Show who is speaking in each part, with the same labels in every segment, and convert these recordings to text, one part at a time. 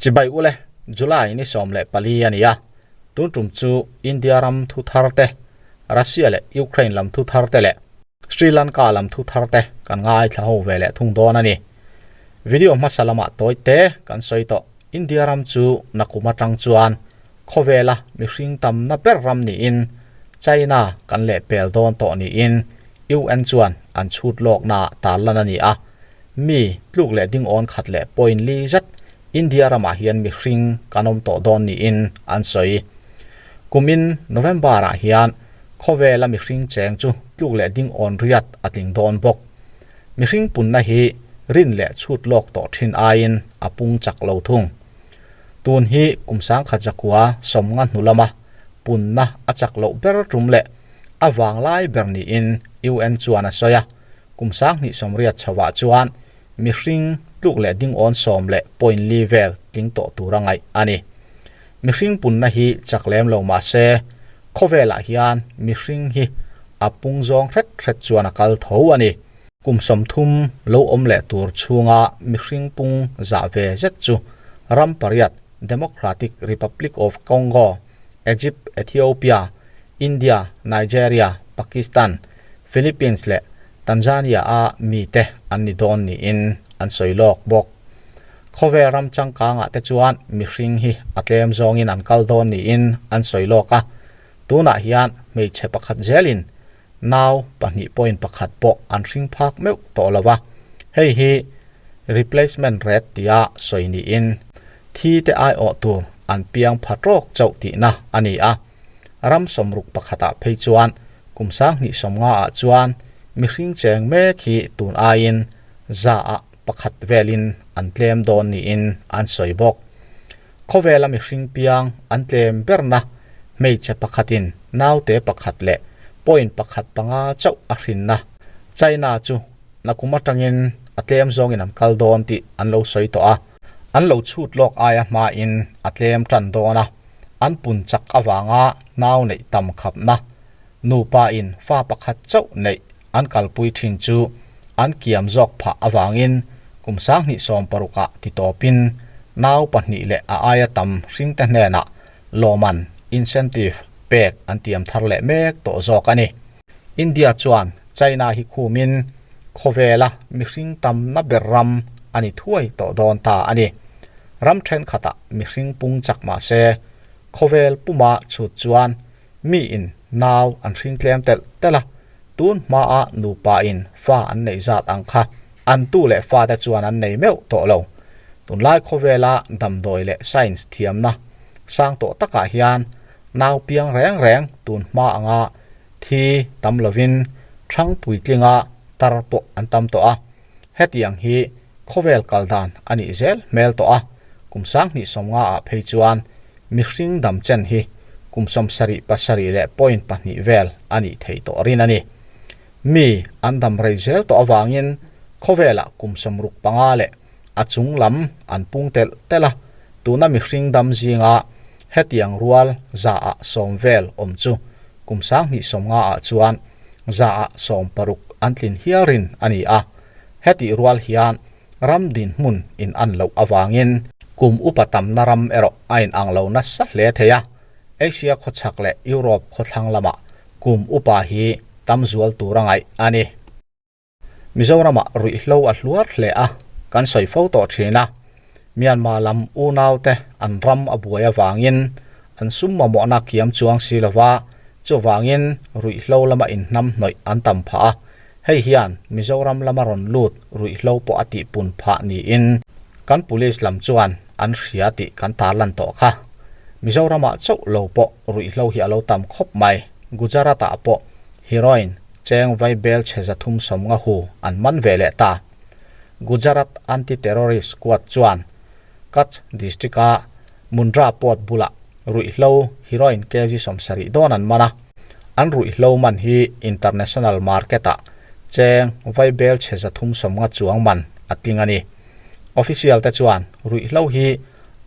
Speaker 1: Chibai ule, July ni 14 a ni a, tun tum chu India ram thu thar te, Russia leh Ukraine lam thu thar te leh Sri Lanka lam thu thar te kan ngaithla ho ve leh thung dawn a ni. Video hmasa lamah tawi te kan sawi tawh. India ram chu nakum atang chuan khawvela mihring tamna ber ram niin China kan lehpel dawn tawh niin UN chuan an chhut lawkna tarlan a ni a. Mi tluk leh dingawn khat leh point li zet India ramah hian mihring kan awm tawh dawn niin an sawi. Kumin November-ah hian khawvela mihring cheng chu tluk leh dingawn riat a tling dawn bawk. Mihring punna hi rin leh chhut lawk tawh thin aiin a pung chak lo thung. Tun hi kum sangkhat zakua sawmnga hnu lama punna a chak loh ber tum leh a vanglai ber niin UN chuan a sawi a, kum sanghnih sawmriat chhovah chuan mihring tluk leh dingawn sawm leh point li vel tling tawh tura ngaih a ni. Mihring punna hi chak lem lo mah se, khawvelah hian mihring hi a pung zawng hret hret chuan a kal tho a ni. Kum 30 lo awm leh tur chhunga mihring pung zah ve zet chu ram pariat Democratic Republic of Congo, Egypt, Ethiopia, India, Nigeria, Pakistan, Philippines leh Tanzania-a mite an ni dawn niin an sawi lawk bawk. Khawvel ram changkangah te chuan mihring hi a tlem zawngin an kal dawn niin an sawi lawk a, tunah hian hmeichhe pakhat zelin nau pahnih point pakhat pawh an hring phak meuh tawh lo va, hei hi replacement rate tia sawi niin thi te aiawh tur an piang pha tawk chauh tihna a ni a. Ram sawmruk pakhatah phei chuan kum sanghnih sawmnga ah chuan mihring cheng mek hi tun aiin za ah pakhat velin an tlem dawn niin an sawi bawk. Khawvela mihring piang an tlem berna hmeichhe pakhatin naute pakhat leh point pakhat panga chauh a hrinna China chu nakum atangin a tlem zawngin an kal dawn tih an lo sawi tawh a, an lo chhut lawk aia hmain a tlem tan dawn a, an pun chak avanga nau neih tam khapna nupa in fa pakhat chauh neih an kalpui thin chu an kiam zawk phah avangin kum sanghnih sawm parukah ti tawpin nau pahnih leh a aia tam hringte hnenah lawman, incentive, pek an tiam thar leh mek tawh zawk a ni. India chuan China hi khumin khawvela mihring tamna ber ram a ni thuai tawh dawn ta a ni. Ram thenkhatah mihring pung chak mah se khawvel puma chhut chuan Mi in nau an hring tlem telh telh a, tun hmaa nupa in fa an neih zat ang kha an tu leh fate chuan an nei meuh tawh lo. Tunlai khawvela damdawi leh science thiamna sang tawh takah hian nau piang reng reng tun hma anga thi tam lovin thang puitlinga tar pawh an tam tawh a, hetiang hi khawvel kal dan a nih zel hmel tawh a, kum sanghnih sawmnga ah phei chuan Mihring dam chen hi kum 77 leh point pahnih vel a nih theih tawh rin a ni. Mi an dam rei zel tawh avangin khawvelah kum 65 leh a chung lam an pung telh telh a, tuna mihring dam zinga hetiang rual zaah 10 vel awm chu kum 2050 ah chuan zaah 60 an tlin hial rin a ni a. Hetih rual hian Ram dinhmun in an loh avangin kum upa tamna ram erawh a in ang lo nasa hle thei a, Asia khawchhak leh Europe khawthlang lamah kum upa hi tam zual tur a ngaih a ni. Mizoramah ruihhlo a hluar hle a, kan sawi fo tawh thin a, Myanmar lam unaute an ram a buai avangin an sum mamawhna kiam chuang si lova, chuvangin ruihhlo lama inhnamhnawih an tam phah a, Hei hian Mizoram lama rawn lut ruihhlo pawh a tihpun phah niin kan police lam chuan an hria tih kan tarlan tawh kha. Mizoramah chauh lo pawh ruihhlo hi a lo tam khawp mai. Gujarat-ah pawh heroin cheng vai bel chhe 350 hu an man ve leh ta. Gujarat Anti-Terrorist Squad chuan Kutch district-a Mundra port bulah ruihhlo heroin kg 70 dawn an man a. An ruihhlo man hi international market-ah cheng vai bel chhe 350 chuang man a tling a ni. Official te chuan ruihhlo hi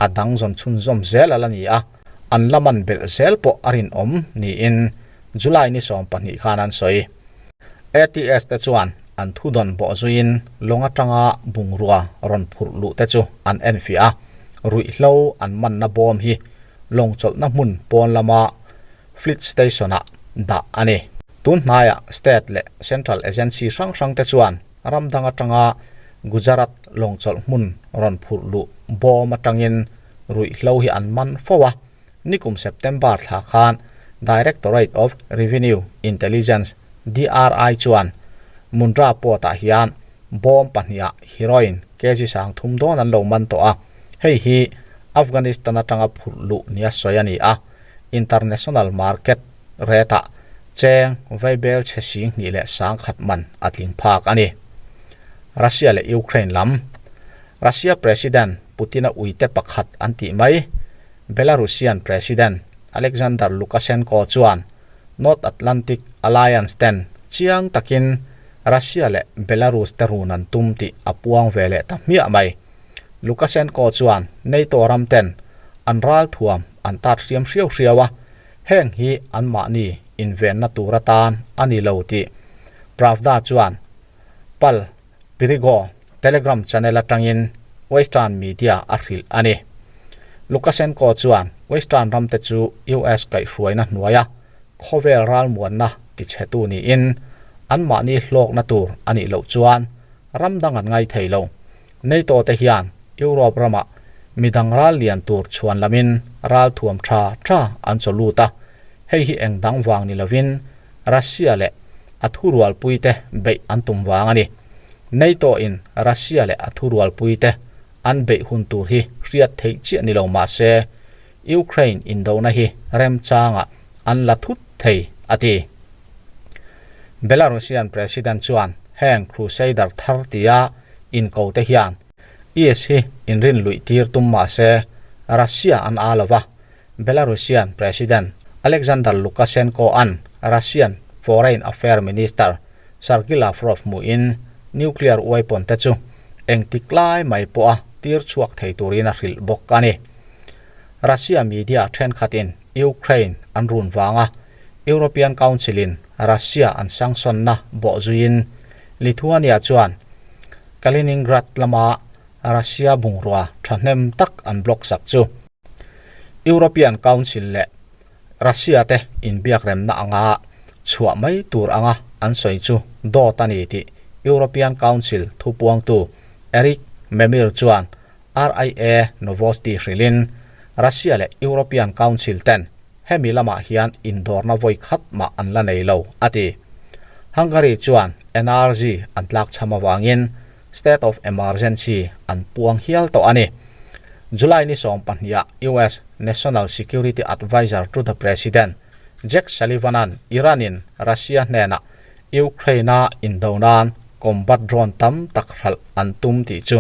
Speaker 1: a dang zawn chhunzawm zel a la ni a, an la man belh zel pawh a rinawm niin July ni 12 khan an sawi. ATS te chuan an thudawn bawh zuiin lawng atanga bungrua rawn phurh luh te chu an enfiah a. Ruihhlo an manna bawm hi lawng chawlhna hmun pawn lama Fleet Station-ah dah a ni. Tun hnaiah State leh Central Agency hrang hrangte chuan ram dang atanga Gujarat lawng chawlh hmun rawn phurh luh bawm atangin ruihhlo hi an man fo a. Nikum September thla khan Directorate of Revenue Intelligence, DRI, chuan Mundra Port-ah hian bawm pahniha heroin kg 30 dawn an lo man tawh a, hei hi Afghanistan atanga phurh luh nia sawi a ni a, international market rate-ah cheng vaibel chhe 20,100 man a tling phak a ni. Russia leh Ukraine lam Russia President Putin-a uite pakhat an tih mai. Belarusian President Alexander Lukashenko chuan North Atlantic Alliance ten chiang takin Russia leh Belarus te run an tum tih a puang ve leh ta hmiah mai. Lukashenko chuan NATO ram ten an ralthuam an tat hriam hriau hriau a, heng hi anmahni invenna tur atan a ni lo tih Pravda chuan Pal Pirigo Telegram channel atangin Western media a hrilh a ni. Lukashenko chuan Western ramte chu US kaihhruaina hnuaia khawvel ralmuanna tichhetu niin anmahni hlawkna tur a nih loh chuan ram dang an ngai thei lo. NATO te hian Europe ramah midang ral lian tur chhuan lamin ralthuam tha tha an chaw lut a, hei hi eng dang vang ni lovin Russia leh a thurualpuite beih an tum vang a ni. NATO in Russia leh a thurualpuite an beih hun tur hi hriat theih chiah ni lo mah se, Ukraine indona hi remchangah an la thut thei, a ti. Belarusian President chuan heng Crusader thar tia inkote hian is hi inrinluih tir tum mah se, Russia an a lo va, Belarusian President Alexander Lukashenko-a'n Russian Foreign Affair Minister Sergei Lavrov hmuhin nuclear weapon te chu engtik lai mai pawha tir chhuak thei turin a hrilh bawk a ni. Russia media thenkhatin Ukraine an run vanga European Council-in Russia an sanction-na bawhzuiin Lithuania chuan Kaliningrad lama Russia bungrua thahnem tak an block sak chu European Council leh Russia te inbiakremna anga chhuah mai tur anga an sawi chu dawt a ni tih European Council thupuangtu Eric Memir chuan RIA Novosti hrilhin Russia leh European Council ten hemi lamah hian indawrna vawi khat mah an la nei lo, a ti. Hungary chuan energy an tlakchham avangin State of Emergency an puang hial tawh a ni. July ni 12 ah US National Security Adviser to the President Jake Sullivan-a'n Iran-in Russia hnenah Ukraine-a indo nan combat drone tam tak hralh an tum tih chu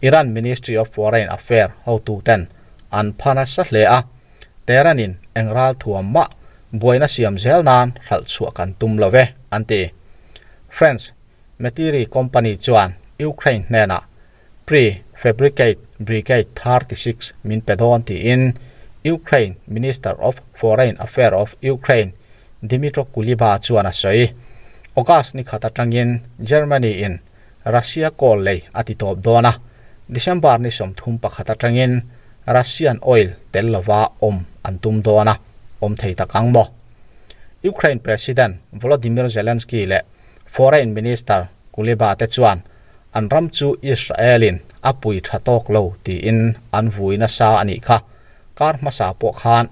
Speaker 1: Iran Ministry of Foreign Affair hotuten an pha nasa hle a, Tehran-in eng ralthuam mah buaina siam zel nan hralh chhuah kan tum lo ve, an ti. French Metiri company chuan Ukraine hnenah Pre-fabricate Brigade 36 min pe dawn tiin Ukraine Minister of Foreign Affair of Ukraine Dmytro Kuleba chuan a sawi. August ni khat atangin Germany in Russia coal lei a ti tawp dawn a, December ni 31 atangin Russian oil tel lova awm an tum dawn a, awm thei tak ang maw? Ukraine President Volodymyr Zelensky leh Foreign Minister Kuleba te chuan an ram chu Israel-in a pui tha tawk lo tiin an vui nasa a nih kha. Kar hmasa pawh khan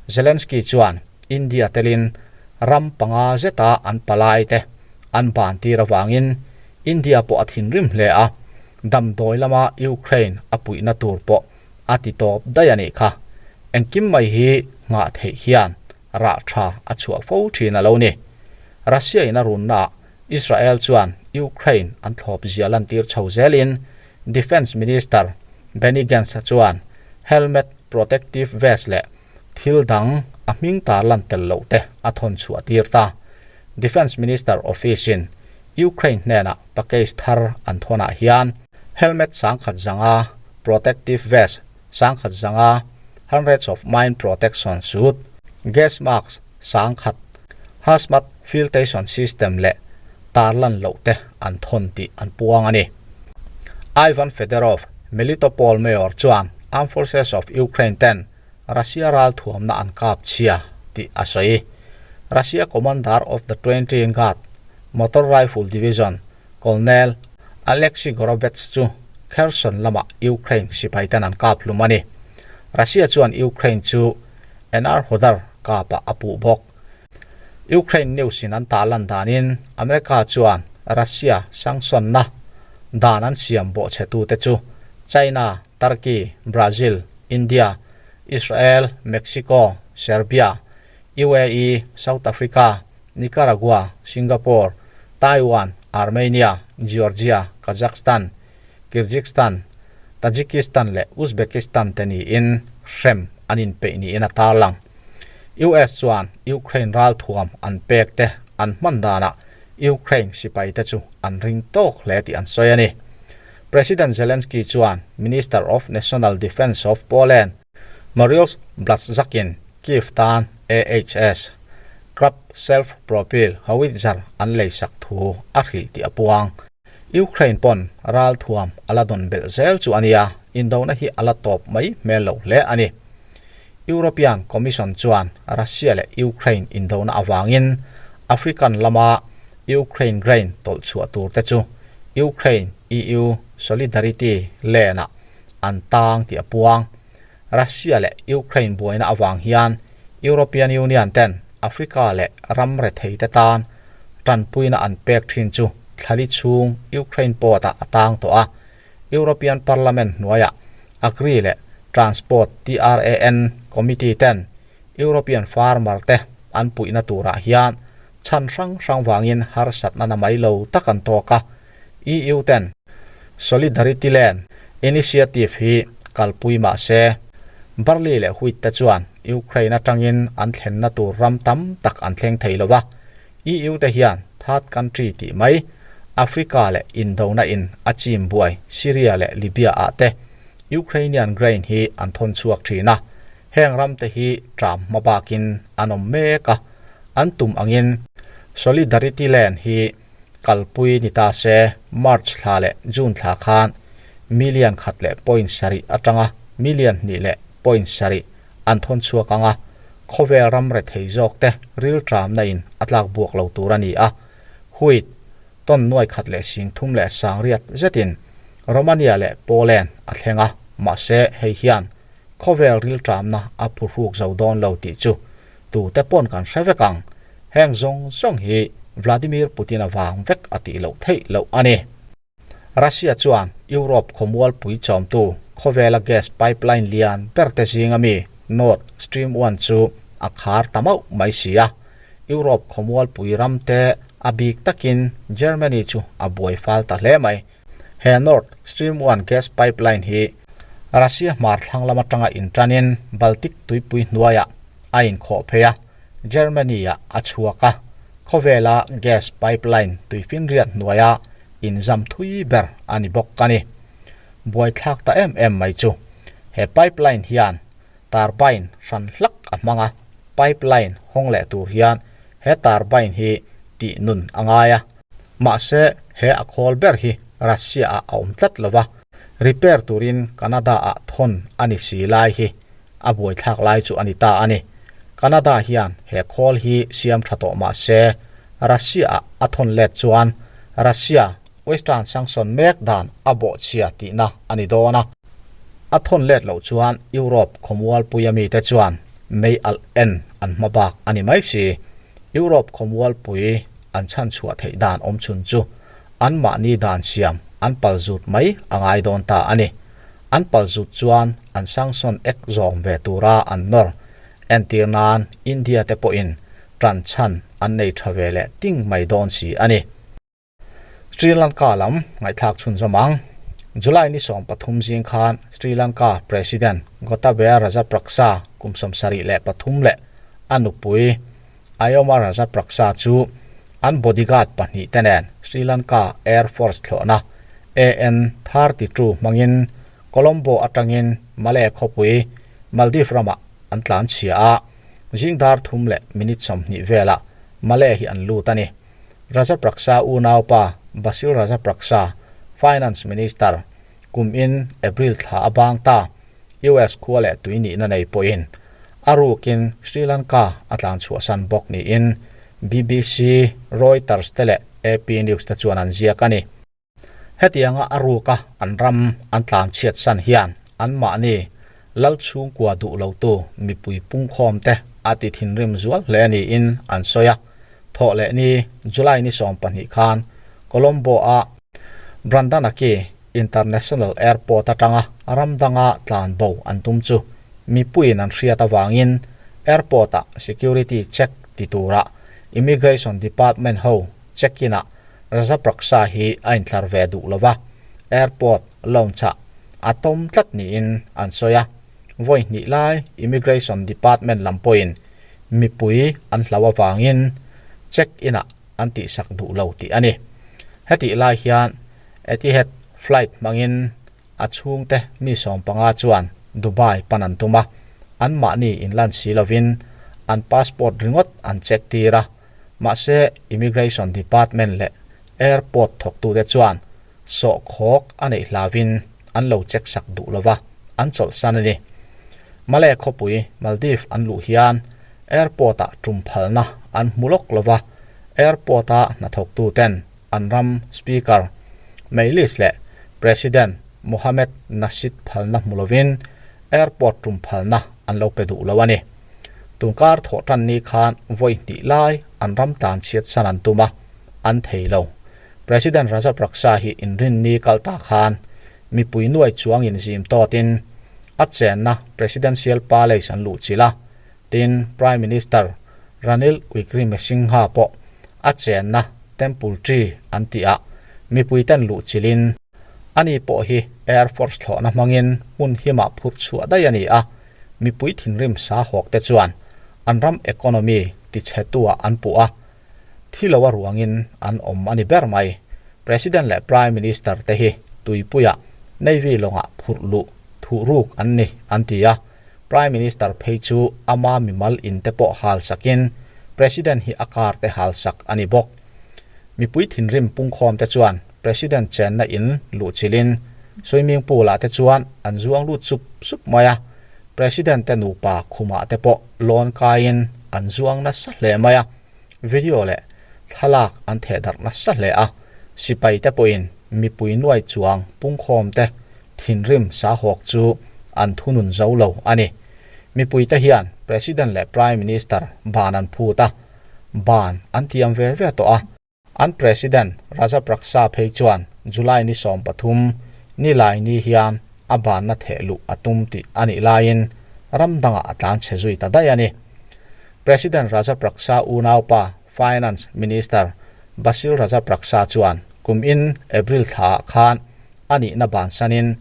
Speaker 1: Zelensky chuan India telin ram panga zeta an palai te an ban tir avangin India pawh a thinrim hle a, damdawi lama Ukraine a puihna tur pawh a ti tawp daih a nih kha. Engkim mai hi nghah theih hian rah tha a chhuah fo thin a lo ni. Russia in a runnaah Israel chuan Ukraine an thlawp zia lantir chho zelin Defence Minister Benny Gantz chuan helmet, protective vest leh thil dang a hming tar lan tel loh te a thawn chhuah tir ta. Defence Minister Office in Ukraine hnenah package thar an thawnah hian helmet 500, protective vest 500, hundreds of mine protection suit, gas mask 1000, hazmat filtration system leh tarlan loh te an thawn tih an puang a ni. Ivan Fedorov, Melitopol Mayor chuan Armed Forces of Ukraine ten Russia ral thuamna an kap chhia tih a sawi. Russia Commander of the 20 Guard Motor Rifle Division Colonel Alexei Gorobets chu Kherson lama Ukraine sipai ten an kap hlum a ni. Russia chuan Ukraine chu Enerhodar kapah a puh bawk. Ukraine news in an tahlan danin America chuan Russia sanction-na dan an siam bawhchhetute chu China, Turkey, Brazil, India, Israel, Mexico, Serbia, UAE, South Africa, Nicaragua, Singapore, Taiwan, Armenia, Georgia, Kazakhstan, Kyrgyzstan, Tajikistan leh Uzbekistan te niin hrem an inpeih niin a tarlang. US chuan Ukraine ralthuam an pek te an hman danah Ukraine sipai te chu an ring tawk hle tih an sawi a ni. President Zelensky chuan Minister of National Defence of Poland, Mariusz Blaszczak-in Kyiv tan AHS Krab self-propelled howitzer an leisak thu a hrilh tih a puang. Ukraine pawn ralthuam a la dawn belh zel chu a nia, indona hi a la tawp mai hmel lo hle a ni. European Commission chuan Russia leh Ukraine indona avangin African lama Ukraine grain tawlh chhuah tur te chu Ukraine EU Solidarity lane-ah an tang tih a puang. Russia leh Ukraine buaina avang hian European Union ten Africa leh ram rethei te tan tanpuina an pek thin chu thlali chhung Ukraine port-ah a tang tawh a. European Parliament hnuaiah Agri leh Transport, TRAN, Committee ten European farmer te an puihna turah hian chhan hrang hrang vangin harsatna na mai lo tak an tawk a. EU ten Solidarity Land Initiative hi kalpui mah se, Barley leh Wheat te chuan Ukraine atangin an thlenna tur ram tam tak an thleng thei lo va. EU te hian third country tih mai Africa leh indona in a chim buai Syria leh Libya ah te Ukrainian grain hi an thawn chhuak thin a. Heng ram te hi tram hma bakin an awm mek a, an tum angin Solidarity Land hi kalpui ni ta se March thla leh June thla khan million khat leh point sarih atanga million hnih leh point sarih an thawn chhuak ang a, khawvel ram rethei zawk te rilṭamna in a tlak buak lo tur a ni a, wheat tawn nuai khat leh sing thum leh sang riat zetin Romania leh Poland a thleng a, mahse hei hian khawvel rilṭamna a phuhruk zo dawn lo tih chu tute pawn kan hre vek ang. Heng zawng zawng hi Vladimir Putin a vang vek a tih loh theih loh a ni. Russia chuan Europe khawmualpui chawmtu khawvela gas pipeline lian ber te zinga mi Nord Stream One chu a khar ta mauh mai si a. Europe khawmualpui ram te a bik takin Germany chu a buai fal ta hle mai. He Nord Stream One gas pipeline hi Russia hmar thlang lam atanga intanin Baltic tuipui hnuaiah a inkhawh phei a, Germany-ah a chhuak a, khawvela gas pipeline tuifinriat hnuaia inzam thui ber a ni bawk a ni. Buaithlak ta em em mai chu he pipeline hian turbine hran hlak a hmang a, pipeline hawng leh tur hian he turbine hi tih nun a ngai a. Mahse, he a khawl ber hi Russia-ah a awm tlat lo va, repair turin Canada-ah thawn a ni si lai hi a buaithlak lai chu a ni ta a ni. Canada hian he khawl hi siam tha tawh mah se, Russia-ah a thawn let chuan Russia Western sanction mek dan a bawhchhia tihna a ni dawn a. A thawn let loh chuan Europe khawmualpuia mite chuan mei alh en an hma bak a ni mai si. Europe khawmualpui an chhan chhuah theih dan awm chhun chu anmahni dan siam an pal zut mai a ngai dawn ta a ni. An pal zut chuan an sanction ek zawm ve tura an nawr. Entir nan India te pawhin tan chhan an nei tha ve leh ting mai dawn si a ni. Sri Lanka lam ngaihthlak chhunzawm ang. July ni 13 zing khan Sri Lanka President Gotabaya Rajapaksa kum 73 leh a nupui Ayoma Rajapaksa chu an bodyguard pahnih te nen Sri Lanka Air Force thlawhna AN-32 hmangin Colombo atangin Male khawpui Maldives ramah an tlan chhia a, zing dar thum leh minute 20 velah Male hi an lut a ni. Rajapaksa unaupa Basil Rajapaksa, Finance Minister, kum in April thla a bang ta. US khua leh tui nihna nei pawhin a rukin Sri Lanka a tlan chhuahsan bawk niin BBC, Reuters te leh AP News te chuan an ziak a ni. Hetianga a ruka an ram an tlan chhiatsan hian anmahni lal chhungkua duh lotu mipui pungkhawm te a ti thinrim zual hle niin an sawi a. Thawh leh ni July ni 12 khan Colombo-a Brandanaki International Airport atanga ram danga tlan bo an tum chu mipuiin an hriat avangin airport-ah security check ti tura Immigration Department ho check-in-ah Rajapaksa hi a inthlar ve duh lo va, airport lounge-ah a tawm tlat niin an sawi a. Vawi hnih lai Immigration Department lam pawhin mipui an hlau avangin check-in-ah an tihsak duh lo tih a ni. Hetih lai hian Etihad flight hmangin a chhungte mi 15 chuan Dubai pan an tum a, anmahni inlan si lovin an passport ringawt an check tir a, mahse Immigration Department leh airport thawktute chuan sawhkhawk a neih hlauvin an lo check sak duh lova, an chawlhsan a ni. Male khawpui Maldives an luh hian airport-ah tum phalna an hmu lawk lova, airport-a hnathawktuten an ram Speaker Meilis leh President Mohamed Nasheed phalna hmu lovin airport tum phalna an lo pe duh lo a ni. Tunkar thawh tan ni khan vawi hnih lai an ram tlan chhiat san an tum a, an thei lo. President Rajapaksa hi inrinni kal ta khan mipui nuai chuangin zim tawtin a chenna Presidential Palace an luhchilh a, tin Prime Minister Ranil Wickremesinghe pawh a chenna Temple Tree an tihah mipuiten luhchilhin ani pawh hi Air Force thlawhna hmangin hmun himah phurh chhuah daih a ni a, mipui thinrim sa hawkte chuan an ram economy tichhetuah an puh a, thi lo a ruangin an awm a ni ber mai. President leh Prime Minister te hi tuipuiah Navy lawngah phurh luh thuh ruk an ni an ti a, Prime Minister phei chu ama mimal in te pawh hal sakin President hi a car te hal sak a ni bawk. Mipui thinrim pungkhawm te chuan President chenna in luhchilhin swimming pool ah te chuan an zuang lut sup sup mai a, President te nupa khumah te pawh lawn kaiin an zuang nasa hle mai a, video leh thlalak an theh darh nasa hle a, sipai te pawhin mipui nuai chuang pungkhawm te thinrim sahawk chu an thunun zo lo a ni. Mipui te hian President leh Prime Minister ban an phut a, ban an tiam ve ve tawh a. An President Rajapaksa phei chuan July ni 13 ni lai ni hian a banna theh luh a tum tih a nih laiin ram dangah a tlan chhe zui ta daih a ni. President Rajapaksa unaupa Finance Minister Basil Rajapaksa chuan kum in April thlaah khan a nihna bansanin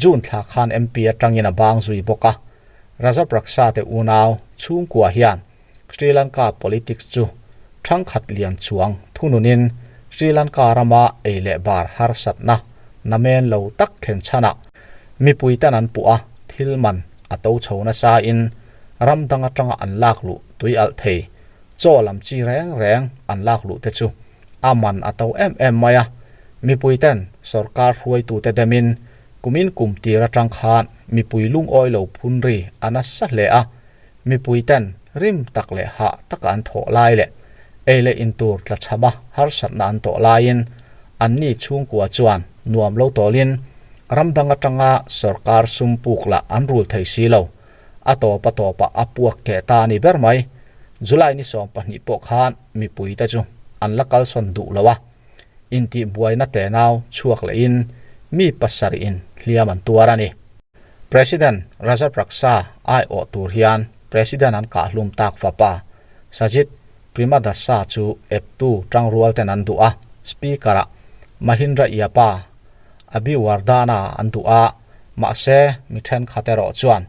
Speaker 1: June thla khan MP atangin a bang zui bawk a. Rajapaksa te unau chhungkua hian Sri Lanka politics chu thangkhat lian chuang thununin Sri Lanka rama ei leh bar harsatna namen lo tak thlen chhanah mipui ten an puh a, thil man a to chho nasa in ram dang atanga an lak luh tui alh thei chaw lam chi reng reng an lak luh te chu a man a to em em mai a, mipui ten sorkar hruaitute demin kumin kum tir atang khan mipui lungawi lo phun ri a nasa hle a, mipui ten rim tak leh hah taka an thawh lai leh ei leh in tur tla chhama harsatna an tawh laiin anni chhungkua chuan nuam lo tawlin ram dang atanga sorkar sum puk lah an rul thei si lo. A tawp a tawpah a puak keh ta a ni ber mai. July ni 12 pawh khan mipui te chu an la kalsawn duh lo a, intihbuaina tenau chhuak lehin mi pasarih in hliam an tuar a ni. President Rajapaksa aiawh tur hian President an kahhlum tak fapa Sajith Premadasa chu eptu tangrual ten an duh a, Speaker-ah Mahindra Yapa Abeywardena an duh a, mahse mi thenkhat erawh chuan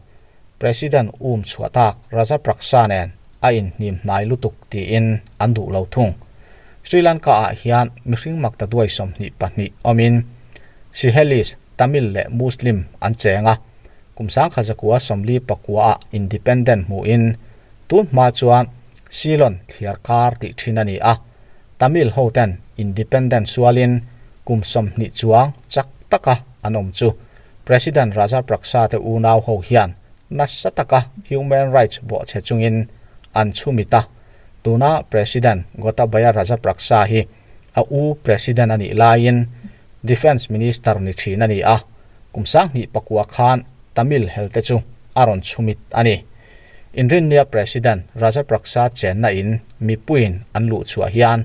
Speaker 1: President um chhuah tak Rajapaksa nen a inhnim hnai lutuk tiin an duh lo thung. Sri Lanka-ah hian mihring makta duai 22 awmin Sinhalese, Tamil leh Muslim an cheng a, kum 1949-ah independent hmuhin tun hma chuan Ceylon thliar kar tih thin a ni a, Tamil hoten independent sualin kum 20 chuang chak taka an awm chu. President Rajapaksa te unau ho hian nasa taka human rights bawhchhe chungin an chhumit a, tuna President Gotabaya Rajapaksa hi a u President a nih laiin Defence Minister ni thin a ni a, kum 2009 khan Tamil helte chu a rawn chhumit a ni. Inrinnia President Rajapaksa chenna in mipuiin an luh chhuah hian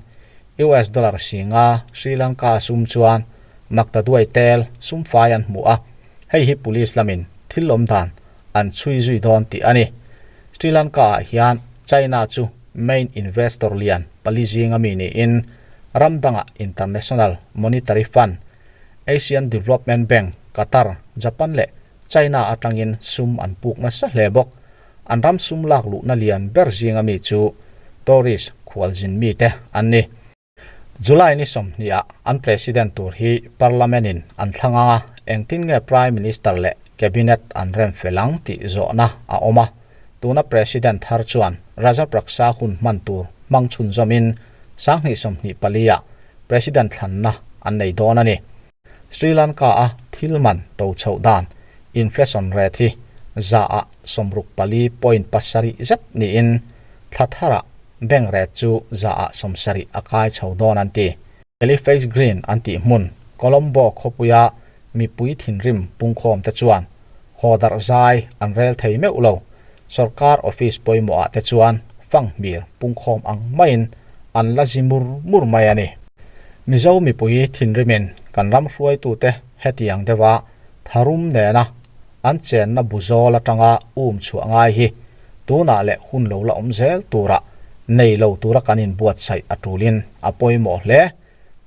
Speaker 1: US dollar singa Sri Lanka sum chuan maktaduai tel sum fai an hmu a, hei hi police lamin thil awm dan an chhui zui dawn tih a ni. Sri Lanka ah hian China chu main investor lian pali zinga mi niin ram dangah International Monetary Fund, Asian Development Bank, Qatar, Japan leh China atangin sum an puk nasa hle bawk. An ram sum lak luhna lian ber zinga mi chu tourist khualzin mite an ni. July ni 20 ah an President tur hi Parliament in an thlang anga engtin nge Prime Minister leh Cabinet an rem fel ang tih zawhna a awm a. Tuna President thar chuan Rajapaksa hun hman tur hmang chhunzawmin 2024 ah President thlanna an nei dawn a ni. Sri Lanka a thil man to chhoh dan inflation rate hi 64.7% zet niin thla tharah bank rate chu 70% a kai chho dawn an ti. Halifax Green an tih hmun Colombo khawpuia mipui thinrim pungkhawm te chuan haw darh zai an rel thei meuh lo. Sorkar office pawimawh ah te chuan fanghmir pungkhawm ang maiin an la zi mur mur mai a ni. Mizo mipui thinrimin kan ram hruaitute hetiang deuha tharum nena an chenna bu zawl atanga um chhuah ngai hi tunah leh hun lo la awm zel tura nei lo tura kan inbuatsaih a tulin a pawimawh hle.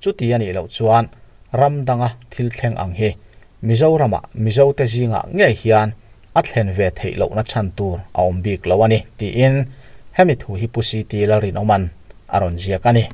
Speaker 1: Chuti a nih loh chuan ram danga thil thleng ang hi Mizoramah Mizote zingah ngei hian a thlen ve theih lohna chhan tur a awm bik lo a ni, tiin hemi thu hi Pu CT Lalrinawma'n a rawn ziak a ni.